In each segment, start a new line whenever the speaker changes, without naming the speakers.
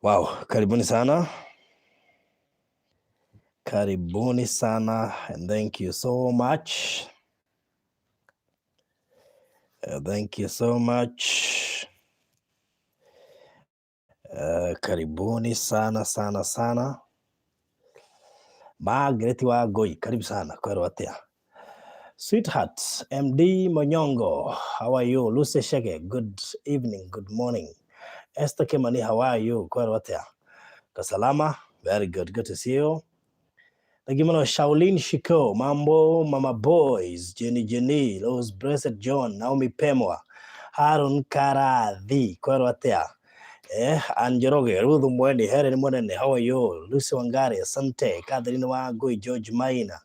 Wow, karibuni sana. Karibuni sana and thank you so much. Thank you so much. Karibuni sana sana sana. Margaret Wangui, karibu sana kwerwo atia. Sweetheart, MD Monyongo, how are you? Lucy Shege, good evening, good morning. Esther Kimani, how are you? Kwerwo atia. Kasalama, very good, good to see you. Thank you muno Shaolin Shiko, Mambo, Mama Boys, Jenny Jenny, Rose Blessed John, Naomi Pemwa, Harun Karathi, kwerwo atia. Anjoroge, Ruth Mweni, Helen Mwenene, how are you? Lucy Wangari, asante. Catherine Wangui, George Maina.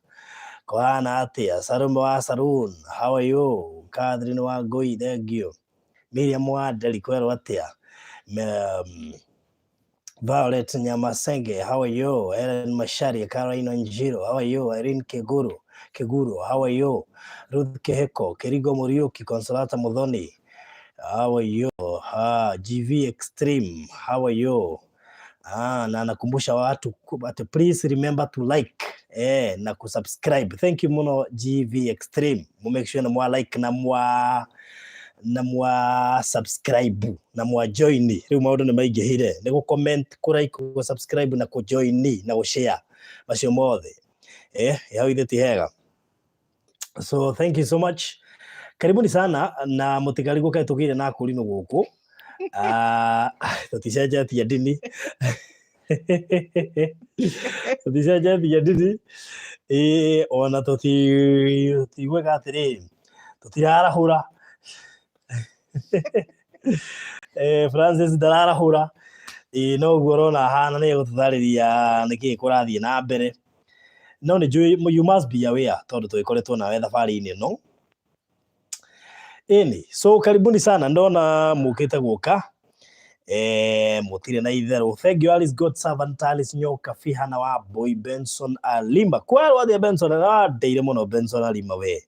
Kwana atia, Salome wa Sarun, how are you? Catherine Wangui, thank you. Miriam Wanderi, kwerwo atia. Violet Nyamasenge, how are you? Ellen Macharia, Caroline Njiro, how are you? Irene Keguru, how are you? Ruth Keheko, Kerigo Muriuki, Consolata Muthoni, how are you? GV Extreme, how are you? Na nakumbusha watu ati please remember to like na kusubscribe. Thank you muno GV Extreme. Mu make sure na mwa like na mwa subscribe na mwa join. Riu maundu ni maingihire ni gu comment, ku like, ku subscribe na ku join na gu share macio mothe hau ithe ti hega. So thank you so much, karibuni sana na mutikarigwo kaĩ tũgĩire na akũrinũ gũkũ. Ah, tũticenjetie ndini, tũticenjetie ndini ĩĩ, ona tũtigwĩka atĩrĩrĩ, tũtirarahũra. Francis ndararahũra ĩĩ, no ũguo ũrona ahana nĩ egũtũtarĩria nĩkĩĩ kũrathiĩ na mbere, no nĩ njũĩ you must be aware tondũ tũgĩkoretwo nawe thabarĩ-inĩ ĩno ĩni. So karibuni sana, ndona mũkĩte gũka mũtirĩ na itherũ. Thank you, Alice God Servant, Alice Nyoka Fihana wa Boy Benson Alima kwerwo athia Benson ndeire mũno Benson Alima we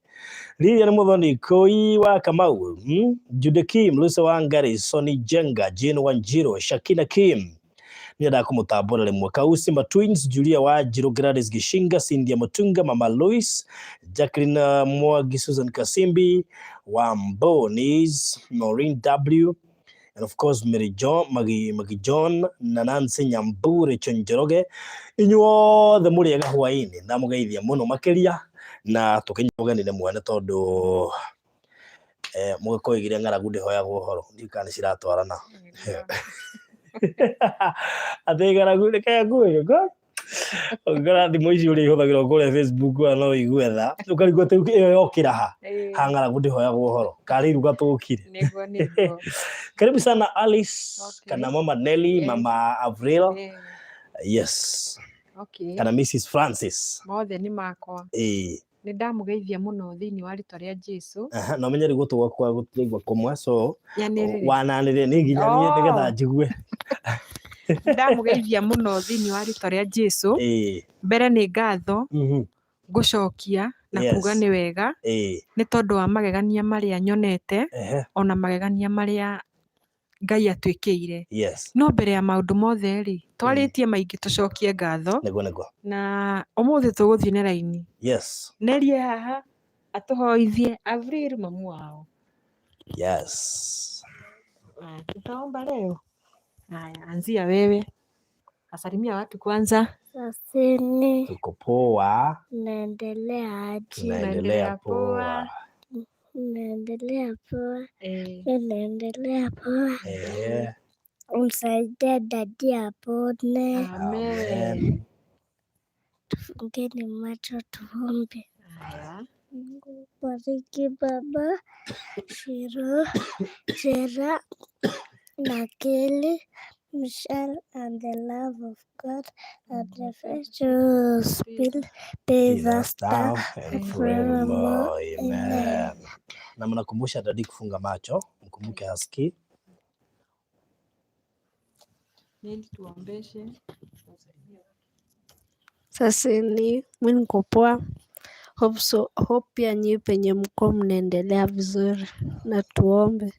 Lilian Muthoni Koi wa Kamau, Jude Kim, Lucy Wangari, Sonny Jenga, Jane Wanjiro, Shakina Kim, nĩendaga kũmũtambũra rĩmwe, Kausi Ma Twins, Julia Wanjiru, Gladys Gishinga, Cynthia Mutunga, Mama Louis, Jacqueline Mwangi, Susan Kasimbi, Wambo Nis, Maureen W and of course Mary John, Magi, Magi John na Nancy Nyambure Njoroge, inyuothe mũrĩ ega hwaĩ-inĩ, ndamũgeithia mũno makĩria na tũkĩnyita mwene tondũ mũgĩkũyũ oigire ng'aragu ndĩhoyagwo ũhoro, ndiũĩ kana nĩ ciratwarana atĩ ng'aragu reke nguĩ ngora thimũ ici ũrĩa ihũthagĩrwo kũrĩa Facebook wa no ũigue tha ũkarigwo atĩ ĩyo yokĩra ha ha ng'aragu ndĩhoyagwo ũhoro karĩ iruga tũkire.
Nĩguo nĩguo.
Karibu sana Alice kana Mama Nelly, Mama Avril, yes, kana Mrs Francis.
Mothe nĩ makwa. Nĩ ndamũgeithia mũno thĩinĩ wa rĩtwa rĩa Jesu.
Aha, na ũmenye rĩu gũtũ gwakwa gũtiraigua kũmwe, so
Nyanĩrĩre.
Wananĩrĩre nĩ nginya niĩ nĩgetha njigue.
Nĩ ndamũgeithia mũno thĩinĩ wa rĩtwa rĩa Jesu. Mbere nĩ ngatho ngũcokia na kuga nĩ wega nĩ tondũ wa magegania marĩa nyonete ona magegania marĩa Ngai atwĩkĩire. No mbere ya maũndũ mothe rĩ, twarĩtie maingĩ, tũcokie ngatho.
Nĩguo nĩguo.
Na ũmũthĩ tũgũthiĩ na raini. Nerie haha atũhoithie Avril mamu wao. Haya, tutaomba leo. Haya, anzia wewe. Asalimia watu kwanza.
Sasini.
Tuko poa.
Naendelea aje?
Tunaendelea
Tunaendelea
poa.
Poa.
Naendelea poa. Naendelea poa. Msaidie daddy apone.
Amen.
Amen.
Tufungeni macho tuombe.
Haya.
Mungu bariki baba Shiro, Shera na Kelly, Michelle and the love of God and the precious Spirit be
Be
with us now
and
and
forevermore.
forevermore.
Amen.
Amen.
Na mnakumbusha daddy kufunga macho, mkumbuke hasikii.
Neli tuombeshe.
Sasa ni mi niko poa. Hope so, hope pia nyi penye mko mnaendelea vizuri na tuombe.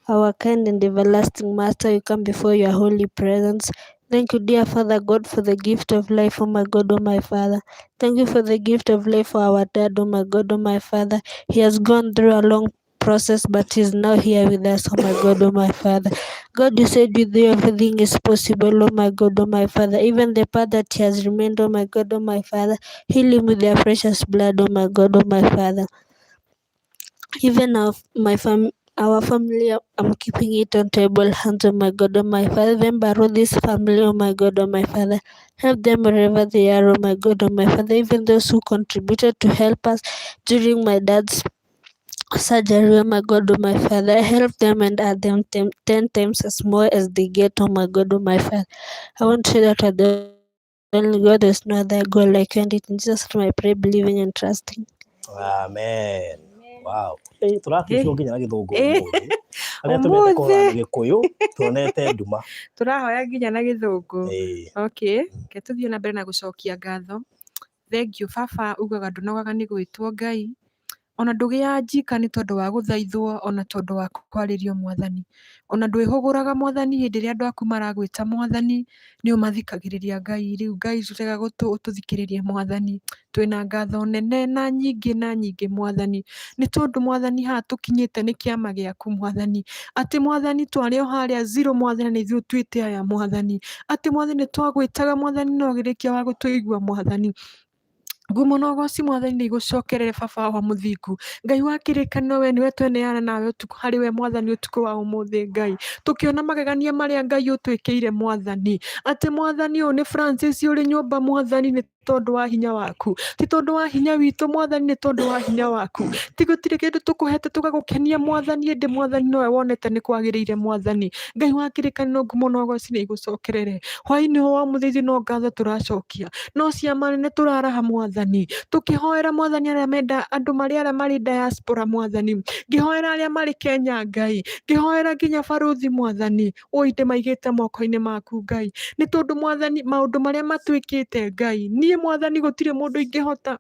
Our kind and everlasting Master, we come before your holy presence. Thank you, dear Father God, for the gift of life, oh my God, oh my Father. Thank you for the gift of life for our dad, oh my God, oh my Father. He has gone through a long process, but he's now here with us, oh my God, oh my Father. God, you said with you everything is possible, oh my God, oh my Father. Even the part that he has remained, oh my God, oh my Father, heal him with their precious blood, oh my God, oh my Father. Even our, my fam our family, I'm keeping it on table hands, oh my God, oh my Father. Even Barothi's family, oh my God, oh my Father. Help them wherever they are, oh my God, oh my Father. Even those who contributed to help us during my dad's surgery, oh my God, oh my Father. Help them and add them 10 times as more as they get, oh my God, oh my Father. I want to say that you are the only God, there's no other God like you, and it in Jesus' name I pray, believing and trusting.
Amen. Wow. Ĩ, tũraticwo nginya na gĩthũngũ
Ĩ.
ũmũthĩ. Arĩa tũmete kũhora
Ũmũthĩ.
na gĩkũyũ tuonete nduma.
Tũrahoya nginya na gĩthũngũ.
Ĩ.
Okay, reke tũthiĩ na mbere na gũcokia ngatho. Thengiũ baba ugaga ndũnogaga nĩ gwĩtwo Ngai, ona ndũgĩaga njika nĩ tondũ wa gũthaithwo ona tondũ wa kwarĩrio mwathani. Ona ndwĩhũgũraga mwathani hĩndĩ ĩrĩa andũ aku maragwĩta mwathani, nĩ ũmathikagĩrĩria Ngai. Rĩu Ngai tũtega gũtũ ũtũthikĩrĩrie mwathani. Twĩna ngatho nene na nyingĩ na nyingĩ mwathani, nĩ tondũ mwathani haha tũkinyĩte nĩ kĩama gĩaku mwathani. Atĩ mwathani twarĩ o harĩa zero mwathani na ithuĩ ũtuĩte aya mwathani. Atĩ mwathani nĩ twagwĩtaga mwathani no ũgĩrĩkia wa gũtũigua mwathani. Ngumo na ũgoci mwathani nĩ igũcokerere baba wa mũthingu. Ngai wa kĩrĩkanĩro we nĩwe tweneana nawe ũtukũ harĩ we mwathani ũtukũ wa ũmũthĩ Ngai. Tũkĩona magegania marĩa Ngai ũtwĩkĩire mwathani. Atĩ mwathani ũyũ nĩ Francis ũrĩ nyũmba mwathani nĩ tondũ wa hinya waku. Ti tondũ wa hinya witũ mwathani nĩ tondũ wa hinya waku. Ti gũtirĩ kĩndũ tũkũhete tũgagũkenia mwathani ĩndĩ mwathani nowe wonete nĩ kwagĩrĩire mwathani. Ngai wa kĩrĩkanĩro ngumo na ũgoci nĩ igũcokerere. Hwaĩ-inĩ ũyũ wa ũmũthĩ ithuĩ no ngatho tũracokia. No ciama nene tũraraha mwathani. Tũkĩhoera mwathani arĩa menda andũ marĩ arĩa marĩ diaspora mwathani. Ngĩhoera arĩa marĩ Kenya Ngai. Ngĩhoera nginya barũthi mwathani. Ũi ndĩmaigĩte moko-inĩ maku Ngai. Nĩ tondũ mwathani maũndũ marĩa matwĩkĩte Ngai. Niĩ mwathani gũtirĩ mũndũ ingĩhota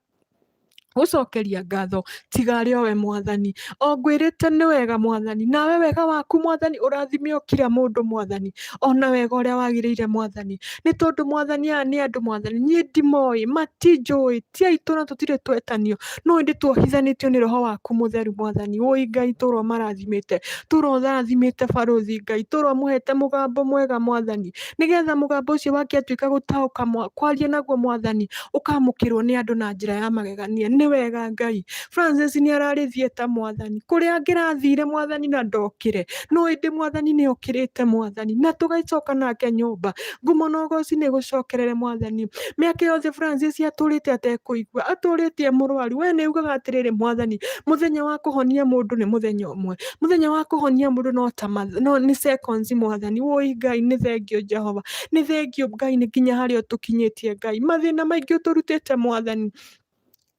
gũcokeria ngatho tiga arĩ o we mwathani. O ngwĩrĩte nĩ wega mwathani, nawe wega waku mwathani ũrathime o kila mũndũ mwathani, ona wega ũrĩa wagĩrĩire mwathani. Nĩ tondũ mwathani aya nĩ andũ mwathani, niĩ ndimoĩ, matinjũĩ, ti aitũ na tũtirĩ twetanio, no ĩndĩ tuohithanĩtio nĩ roho waku mũtheru mwathani. Wũi Ngai tũrwa marathimĩte, tũrwa ũrathimĩte barũthi Ngai, tũrwa mũhete mũgambo mwega mwathani, nĩgetha mũgambo ũcio wake atuĩka gũtaũka kwaria naguo mwathani, ũkamũkĩrwo nĩ andũ na njĩra ya magegania. Nĩ wega Ngai. Francis nĩ ararĩ theatre mwathani, kũrĩa angĩrathire mwathani na ndokĩre, no ĩndĩ mwathani nĩ okĩrĩte mwathani, na tũgacoka nake nyũmba. Ngumo na ũgoci nĩ gũcokerere mwathani. Mĩaka yothe Francis atũrĩte atekũigua, atũrĩte e mũrwaru, we nĩ ugaga atĩrĩrĩ mwathani, mũthenya wa kũhonia mũndũ nĩ mũthenya ũmwe, mũthenya wa kũhonia mũndũ no ta no nĩ seconds mwathani. Wũi Ngai nĩ thengio Jehova, nĩ thengio Ngai nĩ nginya harĩa ũtũkinyĩtie Ngai. Mathĩna maingĩ ũtũrutĩte mwathani.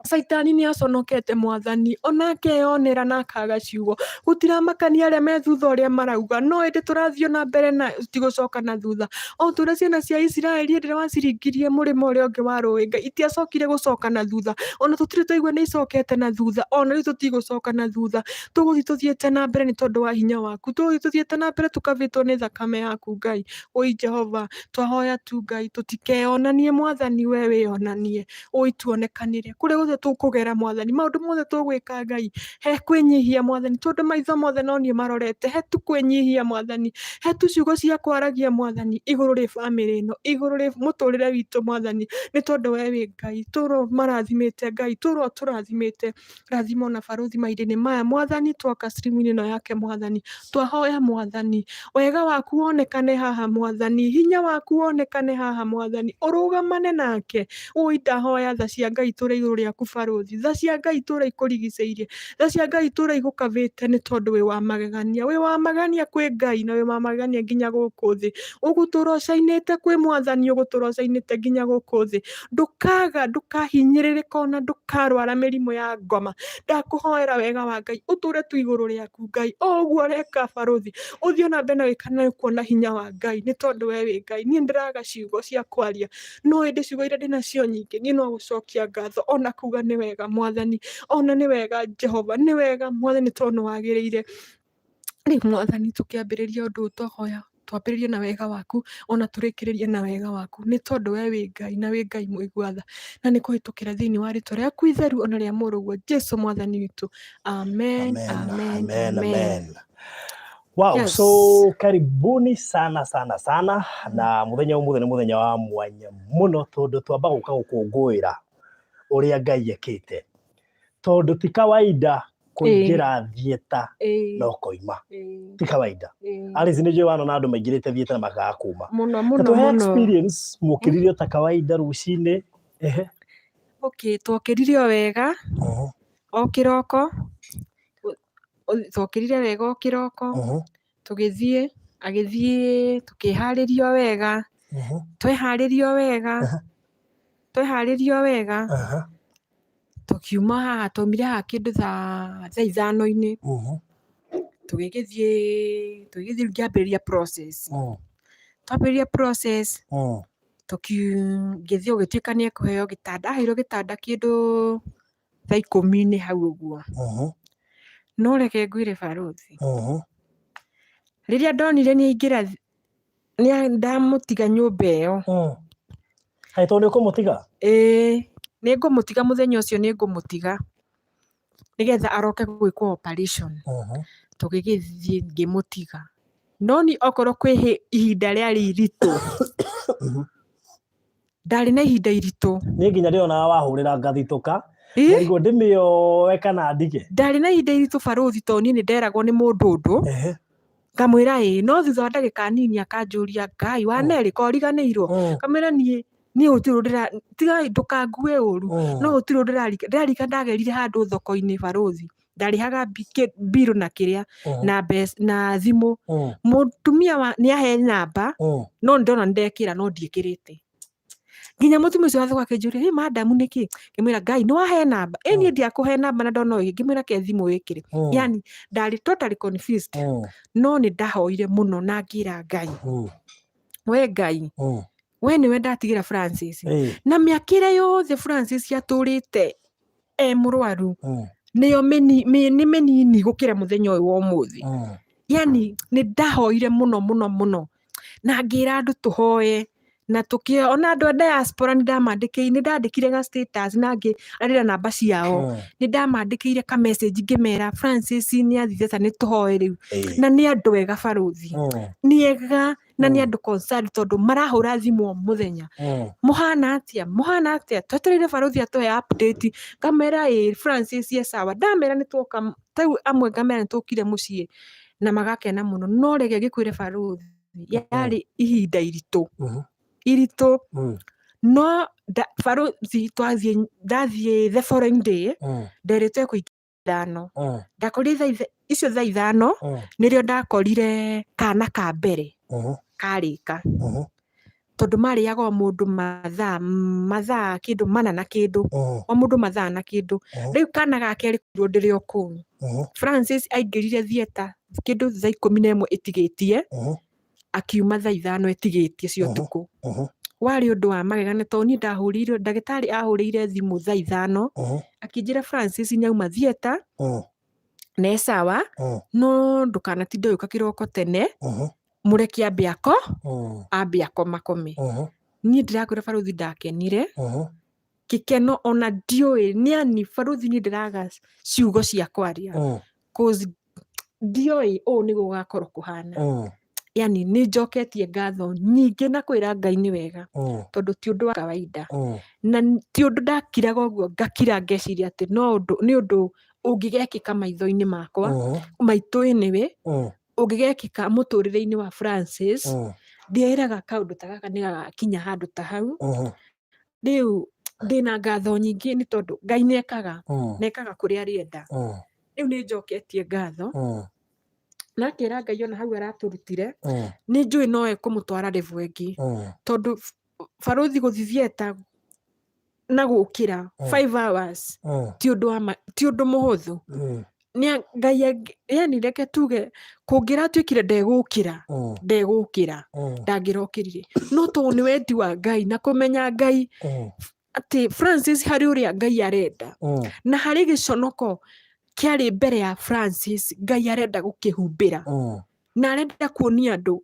Caitani nĩ aconokete mwathani, ona akeyonera na akaga ciugo. Gũtiramakania arĩa me thutha ũrĩa marauga, no ĩndĩ tũrathiĩ na mbere na tũtigũcoka na thutha. O ta ũrĩa ciana cia Isiraeli hĩndĩ ĩrĩa waciringirie mũrĩmo ũrĩa ũngĩ wa rũĩ Ngai, itiacokire gũcoka na thutha. Ona tũtirĩ twaigua nĩ icokete na thutha, ona rĩu tũtigũcoka na thutha. Tũgũthiĩ tũthiĩte na mbere nĩ tondũ wa hinya waku. Tũgũthiĩ tũthiĩte na mbere tũkavĩtwo nĩ thakame yaku Ngai. Ũi Jehova, twahoya tu Ngai tũtikeyonanie mwathani we wĩyonanie. Ũi tuonekanĩre kũrĩa guothe tũkũgera mwathani, maũndũ mothe tũgwĩka Ngai, he kwĩnyihia mwathani, tondũ maitho mothe no niĩ marorete, he tu kwĩnyihia mwathani, he tu ciugo cia kwaragia mwathani igũrũ rĩ bamĩrĩ ĩno, igũrũ rĩ mũtũrĩre witũ mwathani, nĩ tondũ we wĩ Ngai, tũrwo marathimĩte Ngai, tũrwo tũrathimĩte, rathima ona barũthi mahinda-inĩ maya mwathani, twoka stream-inĩ ĩno yake mwathani, twahoya mwathani, wega waku wonekane haha mwathani, hinya waku wonekane haha mwathani, ũrũgamane nake. Ũi ndahoya tha cia Ngai itũre igũrũ rĩaku barũthi, tha cia Ngai itũre ikũrigicĩirie, tha cia Ngai itũre igũkavĩte nĩ tondũ wĩ wa magegania, wĩ wa magegania kwĩ Ngai na wĩ wa magegania nginya gũkũ thĩ. Ũgũtũra ũcainĩte kwĩ mwathani, ũgũtũra ũcainĩte nginya gũkũ thĩ. Ndũkaga, ndũkahinyĩrĩrĩka ona ndũkarwara mĩrimũ ya ngoma. Ndakũhoera wega wa Ngai ũtũre tu igũrũ rĩaku Ngai, o ũguo ũreka barũthi, ũthiĩ ona mbere na gwĩka na kuona hinya wa Ngai nĩ tondũ we wĩ Ngai. Niĩ ndĩraga ciugo cia kwaria, no ĩndĩ ciugo iria ndĩnacio nyingĩ, niĩ no gũcokia ngatho ona kuga nĩ wega mwathani, ona nĩ wega Jehova, nĩ wega mwathani tondũ nĩ wagĩrĩire. Rĩu Mwathani tũkĩambĩrĩria ũndũ ũyũ twahoya twambĩrĩrie na wega waku ona tũrĩkĩrĩrie na wega waku, nĩ tondũ we wĩ Ngai na wĩ Ngai mũigua tha, na nĩ kũhĩtũkĩra thĩinĩ wa rĩtwa rĩaku itheru ona rĩa mũrũguo Jesu Mwathani witũ, amen,
Amen,
amen,
amen,
amen.
amen. Wow,
Yes.
so karibuni sana sana sana na muthenya umuthi ni muthenya wa mwanya muno tondu twamba guka gukungũĩra ũrĩa Ngai ekĩte, tondu ti kawaida kũingĩra theatre na ũkoima, ti kawaida. Alice, nĩ njũĩ wanona andũ maingĩrĩte theatre na makaga kuma.
Mũno mũno.
Tũhe
Mũno.
experience, mũkĩrire ta kawaida rũcinĩ, ehe.
Okay, twokĩrire o wega o kĩroko, twokĩrire wega o kĩroko, tũgĩthiĩ, agĩthiĩ tũkĩharĩria o wega, tweharĩria o wega, tweharĩria o wega, tũkiuma haha, twaumire haha kĩndũ thaa 5-inĩ, tũgĩgĩthiĩ rĩu ngĩambĩrĩria process. Twambĩrĩria process, ngĩthiĩ gũgĩtuĩka nĩ ekũheo gĩtanda, aheirwo gĩtanda kĩndũ thaa 10-inĩ hau ũguo. No reke ngwĩre barũthi, rĩrĩa ndonire nĩ aingĩra, ndamũtiga nyũmba ĩyo.
Kaĩ tondũ nĩ ũkũmũtiga?
Ĩĩ, nĩ ngũmũtiga mũthenya ũcio, nĩ ngũmũtiga nĩgetha aroke gwĩkwo operation. Tũgĩgĩthiĩ ngĩmũtiga. No niĩ okorwo kwĩ ihinda rĩarĩ iritũ, ndarĩ na ihinda iritũ.
Niĩ nginya ndĩronaga wahũrĩra ngathitũka, ngarigwo ndĩmĩoe kana ndige.
Ndarĩ na ihinda iritũ barũthi, tondũ niĩ nĩ nderagwo nĩ mũndũ ũndũ, ngamwĩra ĩĩ, no thutha wa ndagĩka nini akanjũria, Ngai wanerĩ ko ũriganĩirwo? Ngamwĩra niĩ gũtirĩ ũndũ ndĩra, tiga ndũkangue ũru, no gũtirĩ ũndũ ndĩrarika. Ndagerire handũ thoko-inĩ barũthi, ndarĩhaga mbirũ na kĩrĩa na mbeca na thimũ, mũtumia wa nĩ ahe namba, no ndona nĩ ndekĩra no ndiĩkĩrĩte. Nginya mũtumia ũcio wa thoko akĩnjũria, "Ĩ madam, nĩkĩ?" Ngĩmwĩra, "Ngai, nĩ wahe namba ĩ niĩ ndiakũhe namba na ndona ũyũ." Ngĩmwĩra, "Ke thimũ wĩkĩre." Yani ndarĩ totally confused, no nĩ ndahoire mũno na ngĩra Ngai, "We Ngai, we nĩwe ndatigĩra Francis na mĩaka ĩrĩa yothe Francis atũrĩte e mũrwaru, nĩyo nĩ mĩnini gũkĩra mũthenya ũyũ wa ũmũthĩ." Yani nĩ ndahoire mũno mũno mũno na ngĩra andũ tũhoe na tũkĩ ona andũ a diaspora nĩ ndamandĩkĩire, nĩ ndandĩkire ga status na ngĩ arĩra namba ciao, nĩ ndamandĩkĩire ka message ngĩmera Francis nĩ athire ta nĩ tũhoe rĩu. Na nĩ andũ ega barũthi, nĩ ega na nĩ andũ concerned, tondũ marahũra thimũ o mũthenya, "Mũhana atĩa, mũhana atĩa, twetereire barũthi atũhe update." Ngamera, "Ĩ Francis e sawa." Ndamera nĩ twoka tarĩu amwe, ngamera nĩ tũkire mũciĩ na magakena mũno. No reke ngĩkwĩre barũthi, yarĩ ihinda iritũ iritũ, no barũthi twathiĩ, ndathiĩ the following day, nderĩtwo ekũingĩra 5, ndakorire icio thaa 5 nĩrĩo ndakorire kana ka mbere karĩka, tondũ marĩaga o mũndũ mathaa kĩndũ mana na kĩndũ, o mũndũ mathaa na kĩndũ. Rĩu kana ga kerĩ korirwo ndĩrĩ o kũu. Francis aingĩrire theatre kĩndũ thaa 11 ĩtigĩtie, akiuma thaa 5 ĩtigĩtie cia ũtukũ. Warĩ ũndũ wa magegania, tondũ niĩ ndahũrĩirwo, ndagĩtarĩ ahũrĩire thimũ thaa 5 akĩnjĩra Francis nĩ auma theatre na e sawa, no ndũkanatinde ũgĩũka kĩroko tene, mũreke ambe ako ambe akomakome. Niĩ ndĩrakwĩra barũthi, ndakenire gĩkeno ona ndiũĩ nĩ ani barũthi, niĩ ndĩraga ciugo cia kwaria, cause ndioĩ ũũ nĩguo gũgakorwo kũhana. Yani nĩ njoketie ngatho nyingĩ na kwĩra Ngai nĩ wega, tondũ ti ũndũ wa kawaida na ti ũndũ ndakiraga ũguo ngakira ngeciria atĩ no ũndũ nĩ ũndũ ũngĩgekĩka maitho-inĩ makwa maitũ, anyway, ũngĩgekĩka mũtũrĩre-inĩ wa Francis. Ndiĩraga kaũndũ ta gaka nĩ gagakinya handũ ta hau. Rĩu ndĩna ngatho nyingĩ, nĩ tondũ Ngai nĩ ekaga na ekaga kũrĩa arĩenda. Rĩu nĩ njoketie ngatho na ngera Ngai ona hau aratũrutire, nĩ njũĩ no ekũmũtwara level ĩngĩ, tondũ barũthi gũthiĩ theatre na gũkĩra 5 hours ti ũndũ wa ti ũndũ mũhũthũ. Nĩ Ngai yani reke tuge kũngĩratuĩkire ndegũkĩra ndegũkĩra ndangĩrokĩrire, no tondũ nĩ wendi wa Ngai na kũmenya Ngai atĩ Francis harĩ ũrĩa Ngai arenda na harĩ gĩconoko. Kĩarĩ mbere ya Francis, Ngai arenda gũkĩhumbĩra na arenda kuonia andũ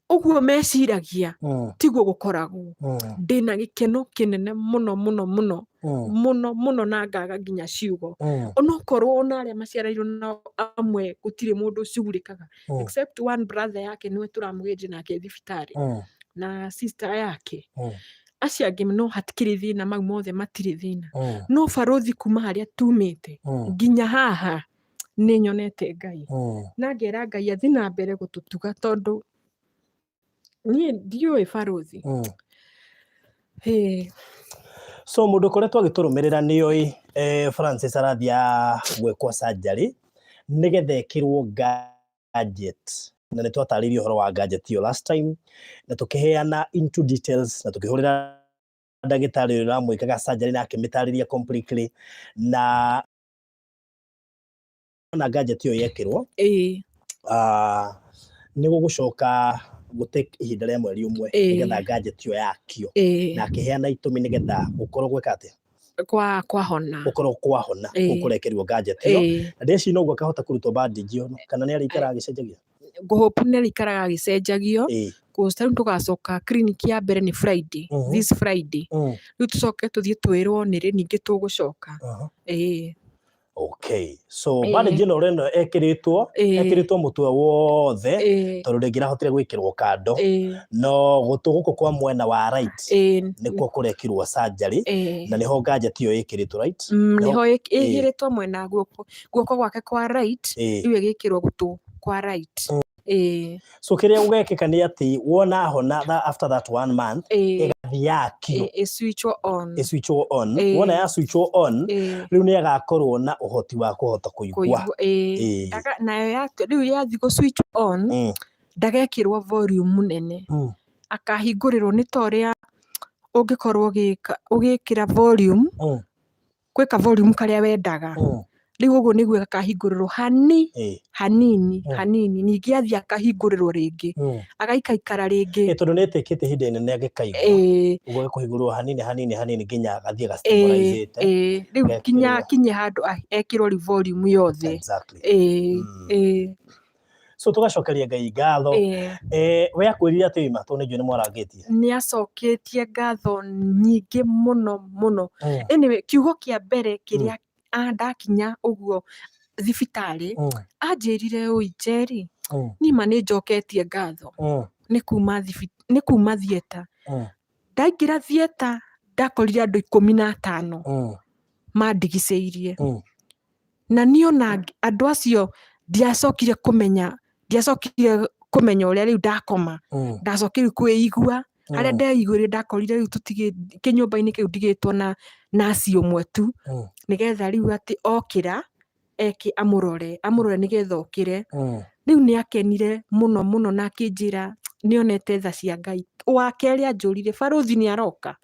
ũguo meciragia tiguo gũkoragwo. Ndĩna gĩkeno kĩnene mũno mũno mũno mũno mũno na ngaga nginya ciugo. Onokorwo ona arĩa maciaranĩirwo nao amwe gũtirĩ mũndũ ũcugurĩkaga except one brother yake, nĩwe tũramũgĩrire nake thibitarĩ na sister yake. Acio angĩ no hatikĩrĩ thĩna, mau mothe matirĩ thĩna. No barũthi, kuma harĩa tumĩte nginya haha, nĩ nyonete Ngai na ngera Ngai athiĩ na mbere gũtũtuga, tondũ niĩ ndiũĩ barũthi. Hĩ.
So mũndũ ũkoretwo agĩtũrũmĩrĩra nĩoĩ Francis arathiĩ gwĩkwo surgery nĩgetha ĩkĩrwo gadget, na nĩ twatarĩirie ũhoro wa gadget ĩyo last time na tũkĩheana into details na tũkĩhũrĩra ndagĩtarĩ ũrĩa ũramwĩkaga surgery na akĩmĩtarĩria completely na gadget ĩyo yekĩrwo nĩ gũgũcoka gũtake ihinda rĩa mweri 1 nĩgetha gadget ĩyo yakio, na akĩheana itũmi nĩgetha gũkorwo gwĩka atĩa?
Kwa kwahona.
Gũkorwo kwahona kũu kũrekerwo gadget ĩyo, na ndĩreciria noguo akahota kũrutwo bandage ĩyo, kana nĩ arĩikaraga agĩcenjagia?
Ngũhope nĩ arĩikaraga agĩcenjagio. Cause rĩu tũgacoka clinic ya mbere nĩ Friday, this Friday. Rĩu tũcoke tũthiĩ twĩrwo nĩ rĩ ningĩ tũgũcoka. Ĩĩ.
Okay, so bandage ĩno rĩno ĩkĩrĩtwo ĩkĩrĩtwo mũtwe wothe tondũ ndĩngĩrahotire gwĩkĩrwo kando, no gũtũ gũkũ kwa mwena wa right nĩkuo kũrekirwo surgery na nĩho gadget ĩyo ĩkĩrĩtwo, right?
Nĩho ĩhĩrĩtwo mwena guoko gwake kwa right. Rĩu ĩgĩkĩrwo gũtũ kwa right. Ĩĩ.
So kĩrĩa gũgekĩka nĩ atĩ wona hona after that one month ĩgathiĩ yakio.
Ĩ switch on.
Ĩ switch on. Wona ya switch on, rĩu nĩ agakorwo na ũhoti wa kũhota kũigua.
Kũigua, ĩĩ. Nayo rĩu yathiĩ gũ switch on, ndagekĩrwo volume mũnene. Akahingũrĩrwo nĩ ta ũrĩa ũngĩkorwo ũgĩkĩra volume, gwĩka volume karĩa wendaga. Rĩu ũguo nĩguo gakahingũrĩrwo hanini hanini, ningĩ athiĩ akahingũrĩrwo rĩngĩ, agaikaikara rĩngĩ.
Ĩ, tondũ nĩ ĩtĩkĩte ihinda inene agĩkaigua, ũguo gĩkũhingũrwo hanini hanini hanini nginya gathiĩ gastabilizĩte.
Ĩĩ, rĩu nginya
Gekĩrwo.
akinye handũ ekĩrwo rĩu volume yothe. Ĩĩ.
So tũgacokeria Ngai ngatho. We akwĩrire atĩ ima, tondũ nĩ njũĩ nĩ mwarangĩtie?
Nĩ acoketie ngatho nyingĩ mũno mũno. Anyway, kiugo kĩa mbere kĩrĩa ndakinya ũguo thibitarĩ anjĩrire, "Ũi Njeri, niĩ ma nĩ njoketie ngatho nĩ kuma theatre. Ndaingĩra theatre ndakorire andũ 15 mandigicĩirie, na niĩ ona andũ acio ndiacokire kũmenya ũrĩa rĩu ndakoma. Ndacokire rĩu kwĩigua harĩa ndeiguire, ndakorire rĩu tũtigĩ kĩnyũmba-inĩ kĩu ndigĩtwo na naci ũmwe tu, nĩgetha rĩu atĩ okĩra eke amũrore amũrore nĩgetha okĩre." Rĩu nĩ akenire mũno mũno na akĩnjĩra nĩonete tha cia Ngai. Wa kerĩ anjũrire, "Barũthi nĩ aroka?"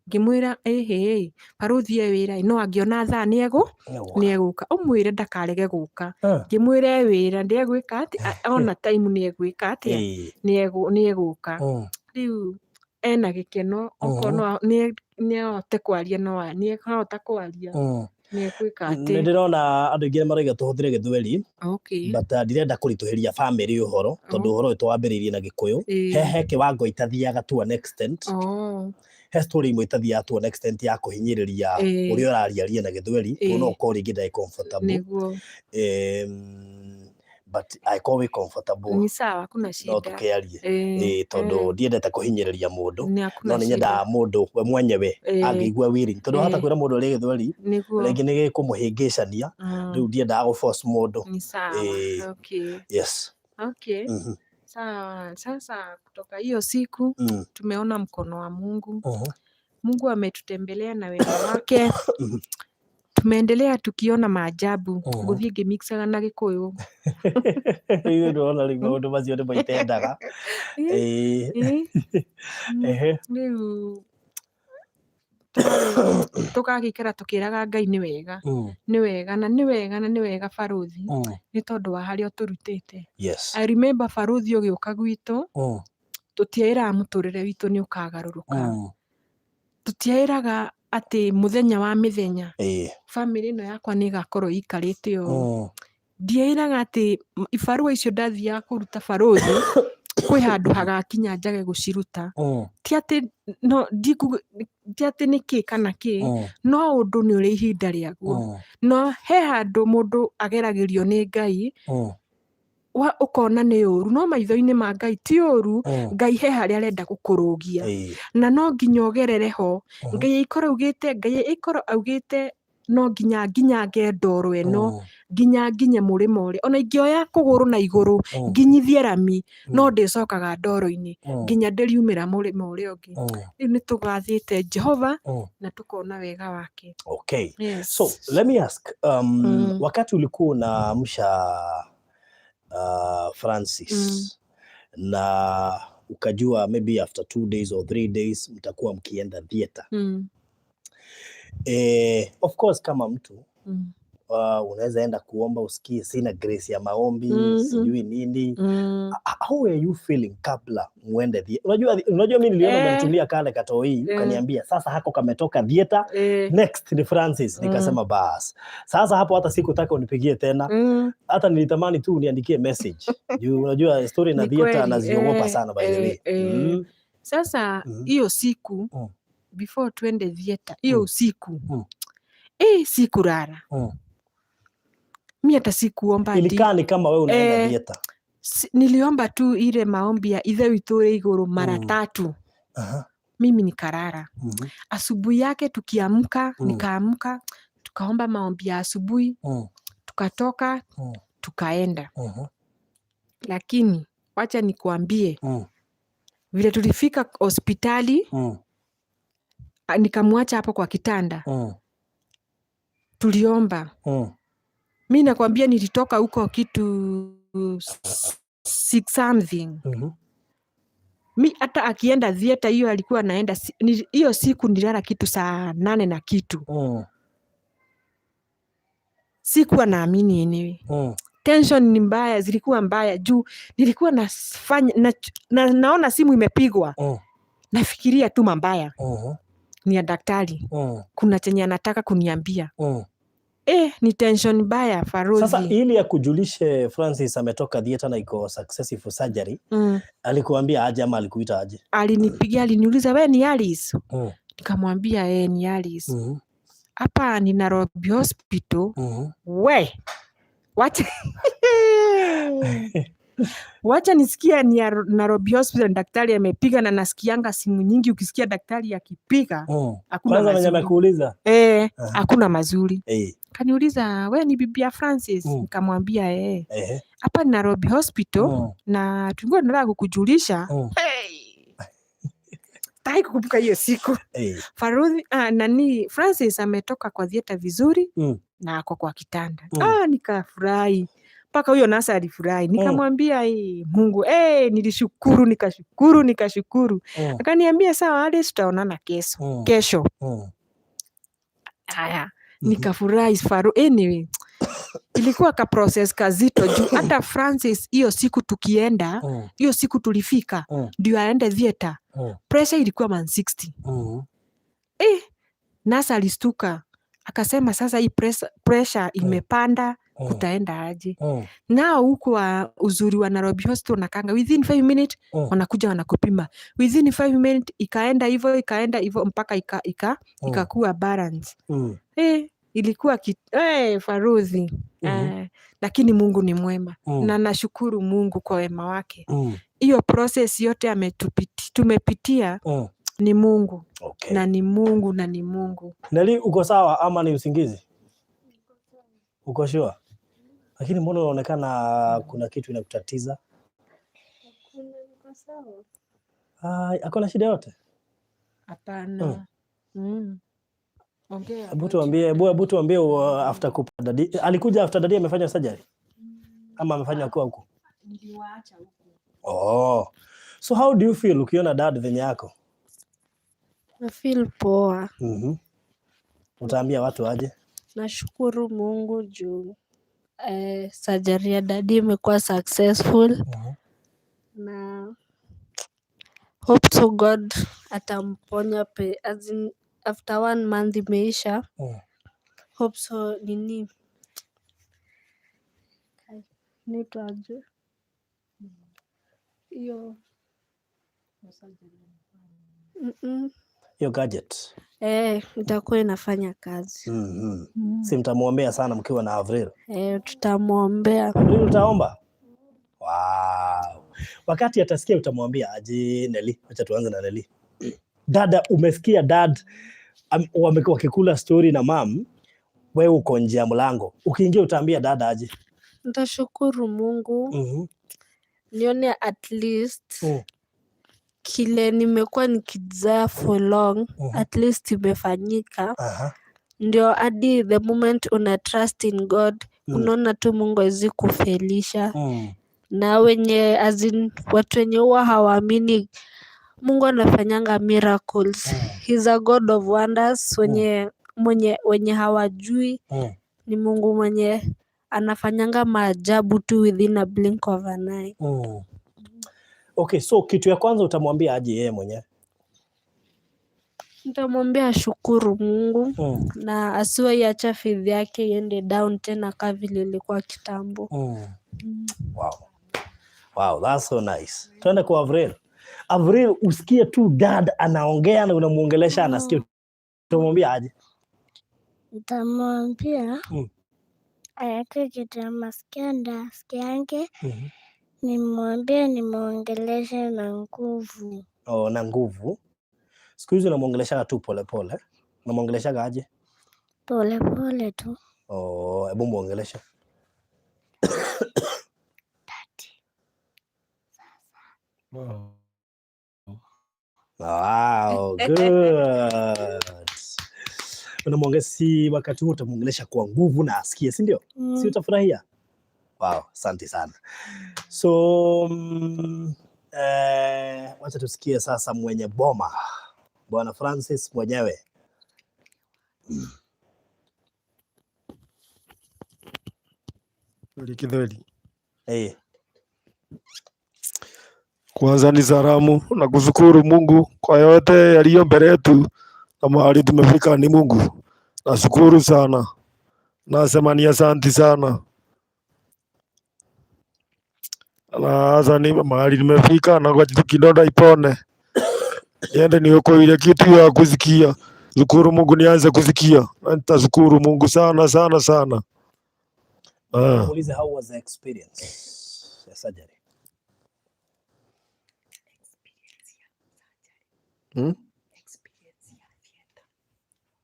Ngĩmwĩra, "Ĩhĩ, barũthi e wĩra, no angĩona thaa nĩ egũka, ũmwĩre ndakarege gũka." Ngĩmwĩra e wĩra, ndegwĩka atĩ ona time nĩ egwĩka atĩa, nĩ egũka. Rĩu ena gĩkeno, okorwo no nĩ ahote kwaria, no nĩ ahota kwaria, nĩ egwĩka
Nĩ
atĩ
ndĩrona andũ aingĩ marauga tũhũthĩre Gĩthweri, but ndirenda kũritũhĩria family ũhoro, tondũ ũhoro ũyũ twambĩrĩirie na Gĩkũyũ. He kĩwango itathiaga to an extent, he story imwe itathiaga to an extent ya kũhinyĩrĩria ũrĩa ũrariaria na Gĩthweri, tondũ no ũkorwo rĩngĩ ndarĩ comfortable. But angĩkorwo wĩ comfortable,
Ni sawa, hakuna
no
shida.
tũkĩarie. Ĩĩ, tondũ ndiendete kũhinyĩrĩria mũndũ,
Ni hakuna
no nĩ
shida.
nyendaga mũndũ we mwenyewe angĩigua willing, tondũ wahota kwĩra mũndũ ũrĩa Gĩthweri, rĩngĩ nĩ gĩkũmũhĩngĩcania. Rĩu ndiendaga gũ force mũndũ.
Ni sawa.
Yes.
Sawa. Sasa kutoka hiyo siku tumeona mkono wa Mungu. Mungu ametutembelea na wema wake. Tumeendelea tukiona maajabu. Ngũthiĩ ngĩmixaga na Gĩkũyũ.
Rĩu ndĩrona rĩu maũndũ macio nĩmo itendaga.
Rĩu tũgagĩikara tũkĩraga Ngai nĩ wega, nĩ wega na nĩ wega na nĩ wega, barũthi, nĩ tondũ wa harĩa ũtũrutĩte. I remember, barũthi, ũgĩũka gwitũ, tũtiaĩraga mũtũrĩre witũ nĩ ũkagarũrũka. Tũtiaĩraga Atĩ mũthenya wa mĩthenya bamĩrĩ ĩno yakwa nĩ ĩgakorwo ĩikarĩte ũũ. Ndieĩraga atĩ ibarũa icio ndathiaga kũruta barũthi kwĩ handũ hagakinya njage gũciruta. Ti atĩ no ti atĩ nĩ kĩ kana kĩ, no ũndũ nĩ ũrĩ ihinda rĩaguo. No he handũ mũndũ ageragĩrio nĩ Ngai wa ũkona nĩ ũru, no maitho-inĩ ma Ngai ti ũru. Ngai he harĩa arenda gũkũrũgia na no nginya ũgerere ho. Ngai aikorwo augĩte, Ngai aikorwo augĩte no nginya nginyange ndoro ĩno, nginya nginye mũrĩmo ũrĩa, ona ingĩoya kũgũrũ na igũrũ nginyithie rami, no ndĩcokaga ndoro-inĩ nginya ndĩriumĩra mũrĩmo ũrĩa ũngĩ. Rĩu nĩ tũgathĩte Jehova na tũkona wega wake.
Okay.
Yes.
So let me ask, wakati ulikuwa unaamsha Francis na ukajua maybe after 2 days or 3 days mtakuwa mkienda theater, of course kama mtu unaweza enda kuomba usikie sina grace ya maombi, sijui nini. How were you feeling kabla muende theater? Unajua mimi niliona umenitumia kale katoi, ukaniambia sasa hako kametoka theater, next ni Francis. Nikasema bas, sasa hapo hata sikutaka unipigie tena, hata nilitamani tu uniandikie message juu unajua story na
Ni
theater
kweli,
naziogopa sana, by the way.
Sasa hiyo siku before tuende theater hiyo usiku, sikulala. Mi hata sikuomba ati
Ilikaa ni kama wewe unaenda theater.
Niliomba tu ile maombi ya Ithe witũ ũrĩ igũrũ mara 3. Mimi nikalala. Asubuhi yake tukiamka, nikaamka, tukaomba maombi ya asubuhi, tukatoka, tukaenda. Lakini wacha nikuambie, vile tulifika hospitali, nikamwacha hapo kwa kitanda, tuliomba. Mi nakwambia nilitoka huko kitu 6 something. Mi hata akienda theater hiyo alikuwa anaenda hiyo siku nilala kitu saa 8 na kitu. Sikuwa naamini anyway. Tension ni mbaya, zilikuwa mbaya juu nilikuwa nafanya na naona simu imepigwa, nafikiria tu mambaya ni ya daktari, kuna chenye anataka kuniambia. Ni tension mbaya.
Sasa
Farozi.
ili akujulishe Francis ametoka theater na iko successful surgery, alikuambia aje ama alikuita aje?
Alinipigia, aliniuliza, "We ni Alice?" Nikamwambia, "Eh, ni Alice. Hapa ni Nairobi Hospital." We wacha wacha nisikia ni ya Nairobi Hospital, daktari amepiga, na nasikianga simu nyingi. Ukisikia daktari akipiga, hakuna
Kwanza mwenye
mazuri.
amekuuliza.
Hakuna mazuri. Kaniuliza, "We ni bibi ya Francis?" Nikamwambia, "Eh." "Hapa ni Nairobi Hospital na tulikuwa tunataka kukujulisha." Hey! Sitaki kukumbuka hiyo siku. Faruthi, nani, Francis ametoka kwa theater vizuri na ako kwa kitanda. Ah, nikafurahi mpaka huyo nurse alifurahi. Nikamwambia, "Mungu, nilishukuru, nikashukuru, nikashukuru." Akaniambia, "Sawa Alice, tutaonana kesho." Kesho. Haya, nikafurahi Faru. Anyway, ilikuwa ka process kazito juu hata Francis hiyo siku tukienda, hiyo siku tulifika ndio aende theater, pressure ilikuwa 160. Nurse alistuka akasema, "Sasa hii pressure imepanda, kutaenda aje?" Nao huku wa uzuri wa Nairobi Hospital nakanga within 5 minutes wanakuja wanakupima within 5 minutes. Ikaenda hivyo, ikaenda hivyo mpaka ikakuwa balance. Ilikuwa Faruzi. Lakini Mungu ni mwema na nashukuru Mungu kwa wema wake. Hiyo process yote tumepitia ni Mungu na ni Mungu na ni Mungu.
Neli, uko sawa ama ni usingizi? Uko sure? Lakini mbona unaonekana kuna kitu inakutatiza?
Niko sawa.
Ah, hakuna shida yote?
Hapana. Ongea.
Hebu tuambie, hebu tuambie after kupa daddy, alikuja after daddy amefanya surgery ama amefanya akiwa huko?
Niliwaacha huko.
Oh. So how do you feel ukiona dad venye yako?
Na feel poa.
Utaambia watu aje?
Nashukuru Mungu juu surgery ya daddy imekuwa successful na hope to God atamponya as in, After one month imeisha, hope so nini inaitwa aje hiyo?
Hiyo gadget.
Eh, itakuwa inafanya kazi.
Si mtamwombea sana mkiwa na Avril?
Eh, tutamwombea.
Avril, utaomba? Wow. Wakati atasikia utamwambia aje, Nelly? Acha tuanze na Nelly. Dada, umesikia dad wamekuwa wakikula story na mam, wewe uko nje ya mlango. Ukiingia utaambia dada aje?
Nitashukuru Mungu nione at least kile nimekuwa nikidesire for long at least imefanyika. Ndio hadi the moment una trust in God, unaona tu Mungu hawezi kufelisha. Na wenye, as in, watu wenye huwa hawaamini Mungu anafanyanga miracles. He's a God of wonders. Wenye mwenye wenye hawajui ni Mungu mwenye anafanyanga maajabu tu within a blink of an eye.
Okay, so kitu ya kwanza utamwambia aje yeye mwenyewe?
Nitamwambia ashukuru Mungu na asiwahi acha faith yake iende down tena kaa vile ilikuwa kitambo.
Wow. Wow, that's so nice. Twende kwa Avril. Avril, usikie tu dad anaongea na unamuongelesha anasikia. Utamwambia aje?
Nitamwambia aweke kitu ya masikio ndo asikiange. Nimwambie nimwongeleshe na nguvu.
Oh, na nguvu. Siku hizi unamuongeleshaga tu polepole. Unamuongeleshaga aje?
Pole pole tu.
Oh, hebu muongeleshe.
Daddy.
Wow, good. Unamuongelesha, si wakati huo utamuongelesha kwa nguvu na asikie, si ndio? Si utafurahia? Wow, asante sana. So wacha tusikie sasa mwenye boma, Bwana Francis mwenyewe.
Kithweli.
Hey.
Kwanza ni salamu na kushukuru Mungu kwa yote yaliyo mbele yetu na mahali tumefika ni Mungu. Nashukuru sana, nasema ni asanti sana. Na sasa ni mahali nimefika na kwa kitu kidonda ipone, niende nioko ile kitu ya kusikia. Shukuru Mungu nianze kusikia, na nitashukuru Mungu sana sana sana. Ah.
Muulize how was the experience ya surgery?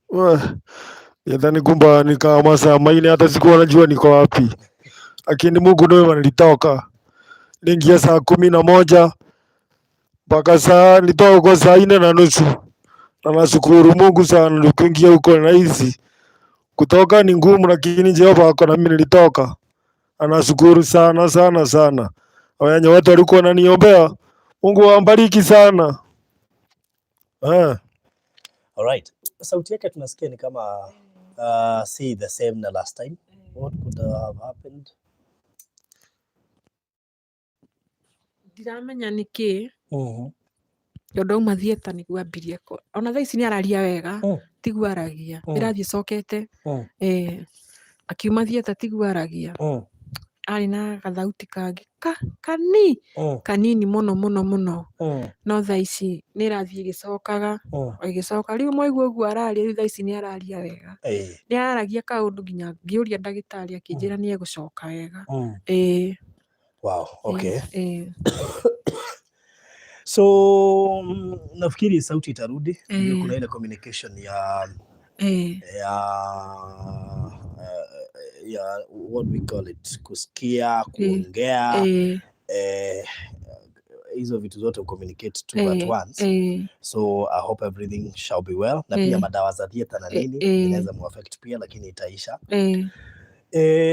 Weh, Yadhani kumba nikaa masaa 4 hata sikuwa najua niko wapi, lakini Mungu ndio nilitoka. Niingia saa 11 mpaka saa nilitoka huko saa 4:30, na nashukuru Mungu sana kuingia huko rahisi. Kutoka ni ngumu, lakini Jehova ako na mimi nilitoka. Na nashukuru sana sana sana. Wenye watu walikuwa wananiombea, Mungu awabariki sana. Ah.
Alright. Sauti yake tunasikia ni kama si the same na last time. What could have happened?
Ndiramenya nĩkĩ tondũ auma theatre nĩguo ambirie ona thaa ici nĩ araria wega, tiguo aragia, ĩrathiĩ ĩcokete. Eh, akiuma theatre tiguo aragia, arĩ na gathauti kangĩ ka kani kanini mũno mũno mũno, no thaa ici nĩ ĩrathiĩ ĩgĩcokaga, o ĩgĩcoka. Rĩu mwaigua ũguo araria, rĩu thaa ici nĩ araria wega, nĩ araragia kaũndũ nginya ngĩũria ndagĩtarĩ akĩnjĩra nĩ egũcoka wega. Ĩĩ.
Wow, okay.
Ĩĩ.
So nafikiri sauti itarudi. Ndio kuna ile communication ya ya what we call it, kusikia, kuongea, hizo vitu zote communicate to at once. So I hope everything shall be well, na pia madawa za theatre na nini inaweza muaffect pia, lakini itaisha.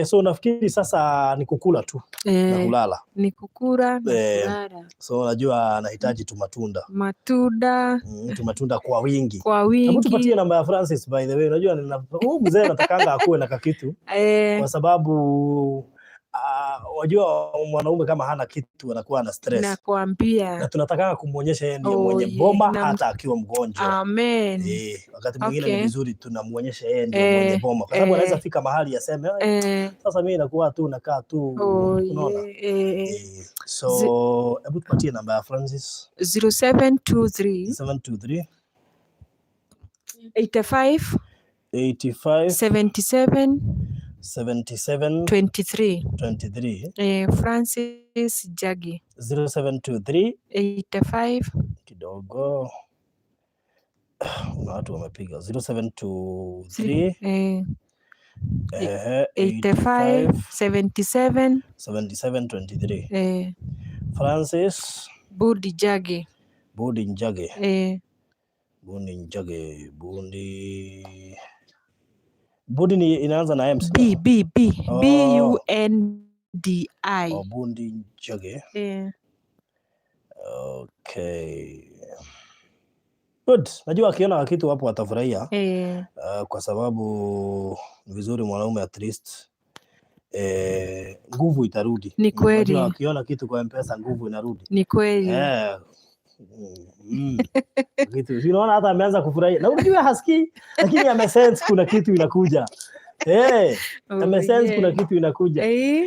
So nafikiri sasa ni kukula tu na kulala.
Ni kukula na kulala.
So najua anahitaji tu matunda.
Matunda.
Tumatunda kwa wingi.
Kwa
Hebu
wingi.
tupatie namba ya Francis, by the way. Unajua huyu mzee anatakanga akuwe na kakitu kwa sababu Wajua mwanaume kama hana kitu anakuwa na stress. Na
Nakwambia.
Tunataka kumuonyesha yeye ndiye
Oh,
mwenye
yeah.
boma hata akiwa mgonjwa.
Amen.
Wakati mwingine ni vizuri tunamuonyesha yeye ndiye mwenye boma, kwa sababu anaweza fika mahali aseme, "Sasa mimi nakuwa tu nakaa tu," unaona? So hebu tupatie namba ya Francis.
0723
723
85
85
77
77
23.
23.
Francis Jagi.
0723
85
kidogo, kuna watu wamepiga 0723
85
85
77
77 23. Francis
Budi Jagi.
Budi Njage. Budi Njage, Budi ni inaanza na M,
B B B B U N D I.
Oh, Bundi Njage. Okay. Good. Najua akiona kitu hapo atafurahia. Kwa sababu ni vizuri mwanaume at least nguvu itarudi.
Ni kweli.
Unajua akiona kitu kwa M-Pesa nguvu inarudi.
Ni kweli.
Kitu. Si unaona hata ameanza kufurahia. Na unajua hasikii, lakini amesense kuna kitu inakuja. Amesense kuna kitu inakuja.